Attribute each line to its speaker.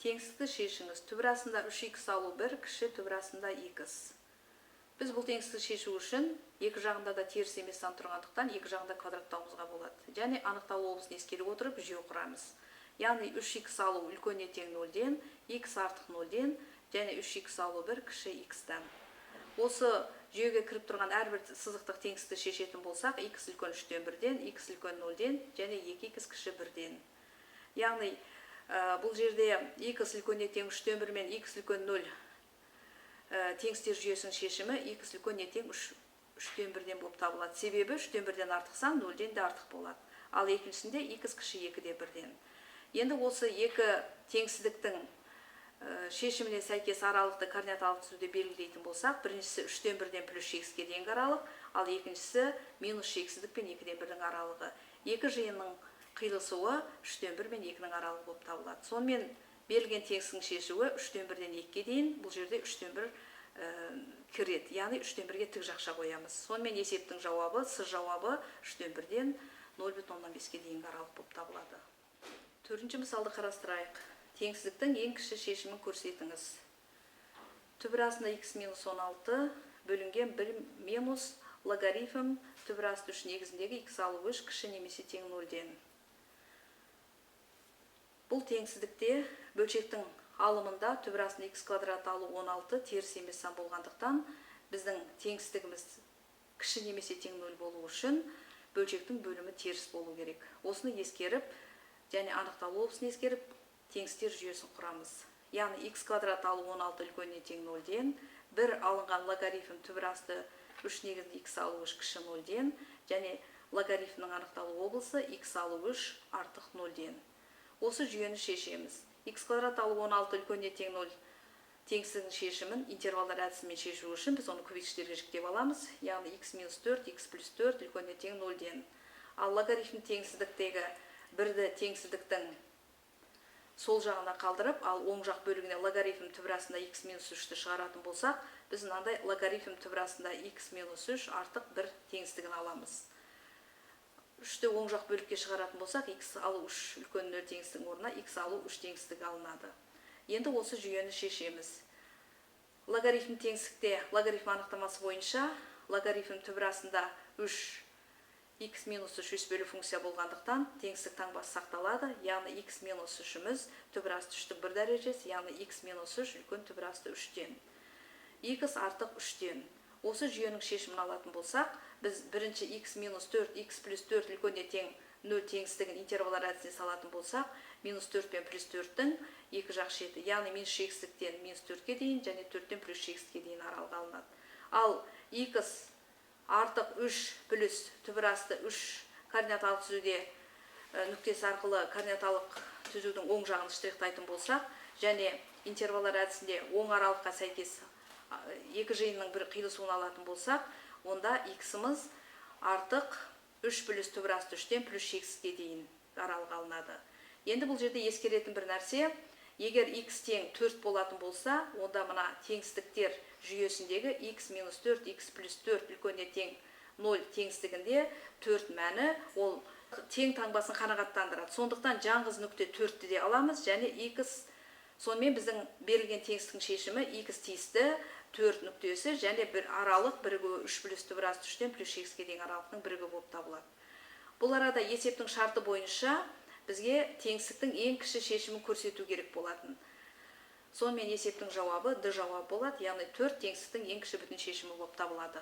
Speaker 1: Теңсіздікті шешіңіз. Түбір астында 3х алу 1 кіші түбір астында х. Біз бұл теңсіздікті шешу үшін екі жағында да теріс емес сан тұрғандықтан, екі жағында квадраттауымызға болады. Және анықталу облысын ескере отырып, жүйе құрамыз. Яғни 3х алу үлкенне тең 0-ден, х артық 0-ден және 3х алу 1 кіші х-тан. Осы жүйеге кіріп тұрған әрбір сызықтық теңсіздікті шешетін болсақ, х үлкен 3-тен 1-ден, х үлкен 0-ден және 2х кіші 1-ден. Яғни бұл жерде х үлкенне тең 3-тен 1 мен х үлкен 0 теңсіздіктер жүйесінің шешімі х үлкенне тең 3-тен 1-ден болып табылады. Себебі 3-тен 1-ден артық сан 0-ден де артық болады. Ал екіншісінде х кіші 2-де 1-ден. Енді осы екі теңсіздіктің шешіміне сәйкес аралықты координаталық түзуде белгілейтін болсақ, біріншісі 3-тен 1-ден плюс шексізге дейінгі аралық, ал екіншісі минус шексіздік пен 2-ден 1-дің аралығы. Екі жиынның қиылысуы 3-тен 1 мен 2-нің аралығы болып табылады. Сонымен, берілген теңсіздіктің шешуі 3-тен 1-ден 2-ге дейін, бұл жерде 3-тен 1 кіреді, яғни 3-тен 1-ге тік жақша қоямыз. Сонымен, есептің жауабы, с жауабы 3-тен 1-ден 0,5-ке дейінгі аралық болып табылады. Төртінші мысалды қарастырайық. Теңсіздіктің ең кіші шешімін көрсетіңіз. Түбір астында х минус 16 бөлінген 1 минус логарифм түбір асты 3 негізіндегі х алу 3 кіші немесе тең 0-ден. Бұл теңсіздікте бөлшектің алымында түбір астында х квадрат алу 16 теріс емес сан болғандықтан, біздің теңсіздігіміз кіші немесе тең 0 болу үшін бөлшектің бөлімі теріс болу керек. Осыны ескеріп және анықталу облысын ескеріп, теңсіздіктер жүйесін құрамыз. Яғни х квадрат алу 16 үлкенне тең 0-ден, 1 алынған логарифм түбір асты 3 негізінде х алу 3 кіші 0-ден және логарифмнің анықталу облысы х алу 3 артық 0-ден. Осы жүйені шешеміз. Х квадрат алу 16 үлкенне тең 0 теңсіздігінің шешімін интервалдар әдісімен шешу үшін біз оны көбейткіштерге жіктеп аламыз. Яғни х минус 4, х плюс 4 үлкенне тең 0-ден. Ал логарифм теңсіздіктегі бірді теңсіздіктің сол жағына қалдырып, ал оң жақ бөлігіне логарифм түбір астында х минус 3-ті шығаратын болсақ, біз мынандай логарифм түбір астында х минус 3 артық 1 теңсіздігін аламыз. 3-ті оң жақ бөлікке шығаратын болсақ, х алу 3 үлкен 0 теңсіздігінің орнына х алу 3 теңсіздігі алынады. Енді осы жүйені шешеміз. Логарифм теңсіздікте логарифм анықтамасы бойынша логарифм түбір астында 3 х минус 3 өспелі функция болғандықтан, теңсіздік таңбасы сақталады, яғни х минус 3-іміз түбір асты 3-тің бір дәрежесі, яғни х минус 3 үлкен түбір асты 3-тен. Х артық 3-тен. Осы жүйенің шешімін алатын болсақ, біз бірінші х минус 4, х плюс 4 үлкенне тең 0 теңсіздігін интервалдар әдісіне салатын болсақ, минус 4 пен плюс 4-тің екі жақ шеті, яғни минус шексіздіктен минус 4-ке дейін және 4-тен плюс шексіздікке дейін аралық алынады. Ал х артық 3 плюс түбір асты 3 координаталық түзуде нүктесі арқылы координаталық түзудің оң жағын штрихтайтын болсақ және интервалдар әдісінде оң аралыққа сәйкес екі жиынның бір қиылысуын алатын болсақ, онда х-ымыз артық 3 плюс түбір асты 3-тен плюс шексізге дейін аралық алынады. Енді бұл жерде ескеретін бір нәрсе: егер х тең 4 болатын болса, онда мына теңсіздіктер жүйесіндегі х минус 4, х плюс 4 үлкенне тең 0 теңсіздігінде 4 мәні ол тең таңбасын қанағаттандырады. Сондықтан жалғыз нүкте 4-ті де аламыз және х, сонымен біздің берілген теңсіздіктің шешімі х тиісті 4 нүктесі және бір аралық бірігуі 3 плюс түбір асты 3-тен плюс шексізге дейін аралықтың бірігуі болып табылады. Бұл арада есептің шарты бойынша бізге теңсіздіктің ең кіші шешімін көрсету керек болатын. Сонымен, есептің жауабы д жауабы болады, яғни 4 теңсіздіктің ең кіші бүтін шешімі болып табылады.